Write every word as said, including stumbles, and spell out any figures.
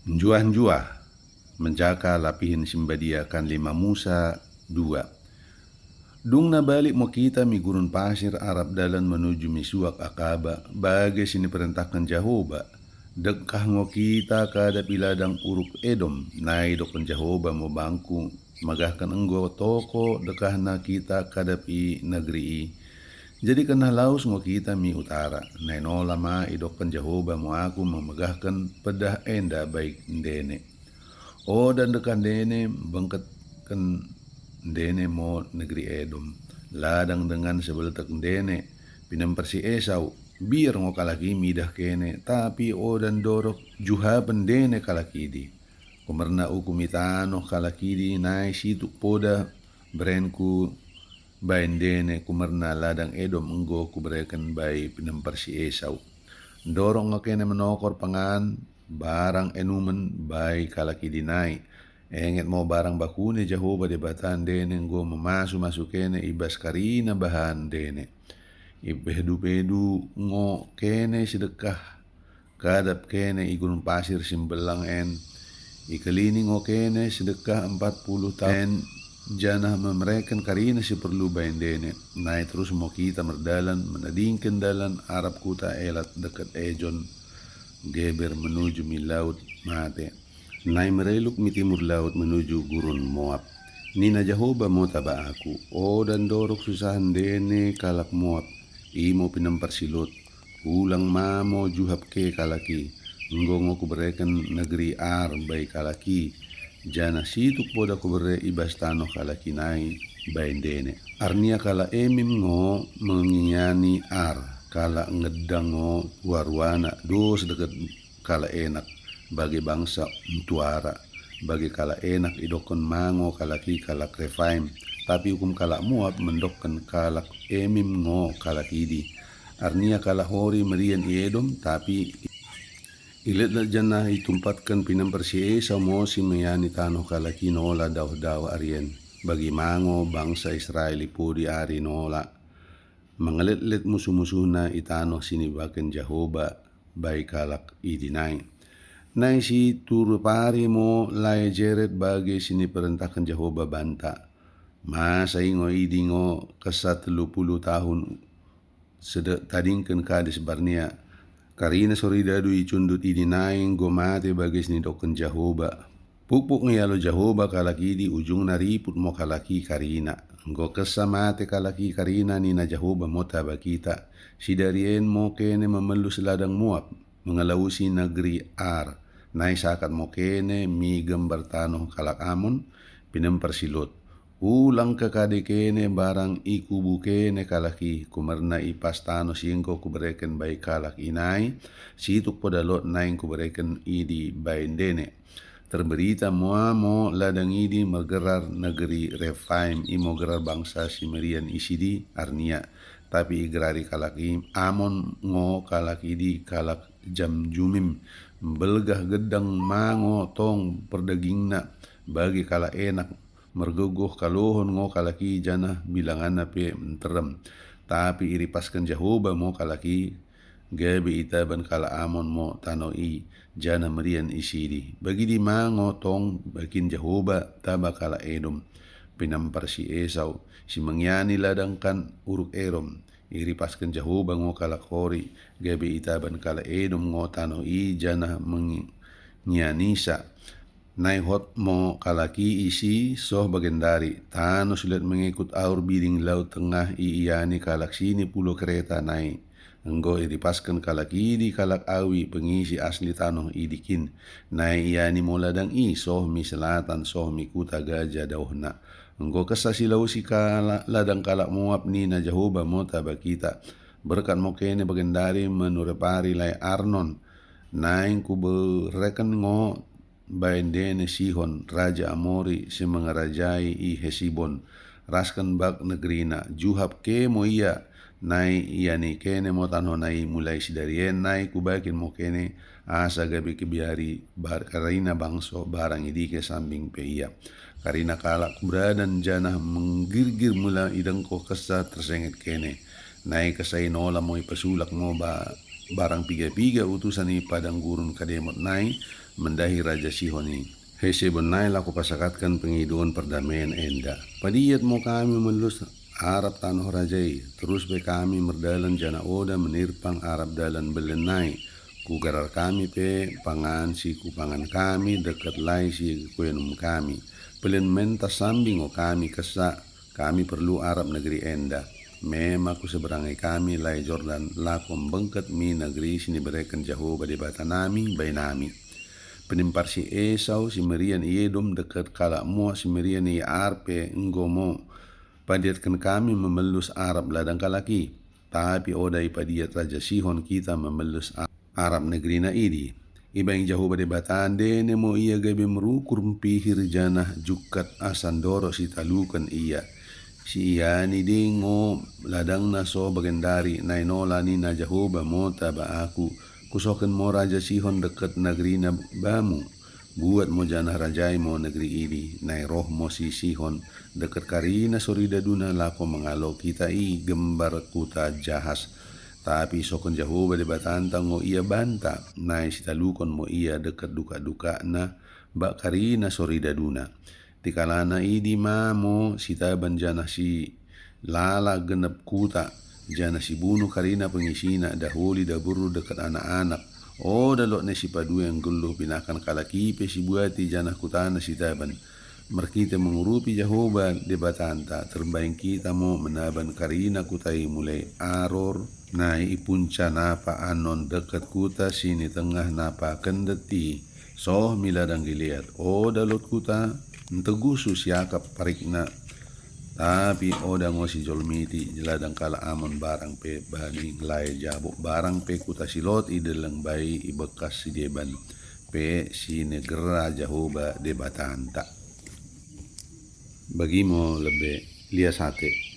Njuah-njuah, menjaka lapihen si mbadia kan lima Musa dua. Dungna balik mo kita mi gurun pasir arap dalan menuju mi suak Akaba, bage si niperentahken Jehoba. Dekah ngo kita kadap i ladang uruk Edom, nai idokken Jehoba mo bangku, magahken enggo toko dekahna kita kadap i negeri i. Jadi kenah lawes ngo kita mi utara, nai nola ma idokken Jehoba mo aku memegahken pedah enda bai ndene. Oda ndekah ndene, bengketken ndene mo negeri Edom. Ladang dengan sebeletek ndene, pinemper si Esau, biar ngo kalak i midah kene, tapi oda ndorok juhapen ndene kalak idi. Kumerna ukum i tanoh kalak idi nai situk poda berenku bai ndene, kumerna ladang Edom enggo kubereken bai pinemper si Esau. Ndorok ngo kene menokor pangan, barang enumen bai kalak idi nai. Enget mo barang bakune Jehoba Dibata ndene enggo memasu-masu kene i bas karina bahan ndene. Ipedu-pedu ngo kene sedekah kadap kene i gurun pasir si mbelang en. Ikelini ngo kene sedekah empat puluh tahun janah memereken karina si perlu bai ndene. Nai terus mo kita merdalan menadingken dalan arap kuta Elat deket Ejon Geber menuju mi Laut Mate. Nai mereluk mi timur laut menuju gurun Moab. Nina Jehoba mo taba aku, oda ndorok susahen ndene kalak Moab, imo pinemper si Lot. Ulang mamo juhap ke kalak i, enggo ngo kubereken negeri Ar bai kalak i, janah situk poda kubere i bas tanoh kalak i nai bai ndene. Arnia kalak Emim ngo mengiani Ar, kalak ngedang ngo rua-ruana dos deket kalak Enak, bage bangsa ntuara, bage kalak Enak idokken ma ngo kalak i kalak Refaim, tapi ukum kalak Moab mendokken kalak Emim ngo kalak idi. Arnia kalak Hori merian i Edom, tapi iletlet janah itumpatken pinemper si Esau mo si meani tanoh kalak i nola dauh-dauh arien. Bagi ma ngo bangsa Israel i pudi ari nola mengeletlet musuh-musuhna i tanoh si nibaken Jehoba bai kalak idi nai. Nai si turu pari mo lae jeret bage si niperentahken Jehoba banta. Masa i ngo idi ngo kesa telu puluh tahun sedek tadingken Kades Barnea. Karina sori dadu i cundut idi nai enggo mate bage si nidokken Jehoba. Pukpuk nge alu Jehoba kalak idi, ujungna riput mo kalak i karina. Enggo kesa mate kalak i karina nina Jehoba mo taba kita. Sidari en mo kene memelu seladang Moab, mengelawesi negeri Ar. Nai sakat mo kene mi gembar tanoh kalak Amon, pinemper si Lot. Ulang kekade kene barang ikubu kene kalak i, kumerna i pas tanoh si enggo kubereken bai kalak i nai, situk poda Lot nai kubereken idi bai ndene. Terberita mua mo ladang idi megerar negeri Refaim, imo gerar bangsa si merian isidi arnia, tapi igerari kalak i Amon ngo kalak idi kalak Jamjumim. Mbelgah gedang ma ngo tong perdagingna bagi kalak Enak. Mergogoh kalohon ngo kalak i janah bilanganna pe nterem. Tapi iripasken Jehoba mo kalak i, gabe itaban kalak Amon mo tanoh i, janah merian isidi. Bagidi ma ngo tong bakin Jehoba taba kalak Edom, pinampar si Esau, si mengiani ladangkan uruk Erom. Iripasken Jehoba ngo kalak Hori, gabe itaban kalak Edom ngo tanoh i janah mengianisa. Nai hot mo kalak i isi soh bagendari, tanoh si lit mengekut aur biding Laut Tengah iiani kalak sini pulau Kreta nai. Enggo iripasken kalak idi kalak awi pengisi asli tanoh idi kin. Nai iani mo ladang i soh mi selatan, soh mi kuta Gaza dauhna. Enggo kesa si lawesi kalak, ladang kalak Moab nina Jehoba mo taba kita. Berkat mo kene bagendari menurepari lae Arnon. Nai kubereken ngo bai ndene Sihon, raja Amori, si mengerajai i Hesibon, rasken bak negerina. Juhap ke mo ia, nai iani kene mo tanoh nai mulai sidari en nai kubakin mo kene, asa gabe kebiari bar-, karina bangso barang idike sambing pe ia. Karina kalak kuberadan janah menggirgir mula idengko kesa tersenget kene. Nai kesa i nola mo ipesulak mo ba-, barang piga-piga utusan i padang gurun Kademot nai, mendahi Raja Sihon i. Hesebon nai la kupasakatken pengidun perdamen enda. Padiat mo kami melus arap tanoh raja i, terus pe kami merdalan janah oda menirpang arap dalan belen nai. Kugerar kami pe pangan si kupangan kami deket lai si kuenum kami. Pelen mentas sambi ngo kami kesa. Kami perlu arap negeri enda. Mema kuseberangi kami Lae Jordan, lako mbengket mi negeri si nibereken Jehoba Dibata nami bai nami. Penimpar si Esau si merian i Edom deket kalak Moab si merian i Ar pe enggo mo. Padiatken kami memelus arap ladang kalak i. Tapi oda ipadiat Raja Sihon kita memelus arap negerina idi. Ibaing Jehoba Dibata ndene mo ia gabe merukur mpihir janah jukat asa ndorok sitaluken ia. Si ia niding ngo ladangna so bagendari, nai nola nina Jehoba mota ba aku, kusoken mo Raja Sihon deket negerina bamu. Buat mo janah rajai mo negeri idi, nai roh mo si Sihon deket karina soridaduna lako mengalo kita i gembar kuta Jahas. Tapi isoken Jehoba Dibatanta ngo ia banta, nai sitaluken mo ia deket dukak-dukakna bak karina soridaduna. Tikalana idi ma mo sitaban janah si lala genep kuta, janah sibunuh karina pengisina daholi daburru deket anak-anak. Oda lot ne sipadue nggeluh binakan kalak i pe sibuati janah kutana sitaban. Merkite mengurupi Jehoba Dibatanta, terbaing kita mo menaban karina kuta i mulai Aror, nai i punca napa Anon deket kuta si ni tengah napa kendet i, soh mi ladang Gilead. Oda lot kuta, ntegusu siakap parikna. Tapi oda ngo sijolmiti ladang kalak Amon barang pe bani ngelae jabuk barang pe kuta si lot i deleng bai i bekas si deban pe si nigera Jehoba Dibatanta. Bagimo lebe lias ate.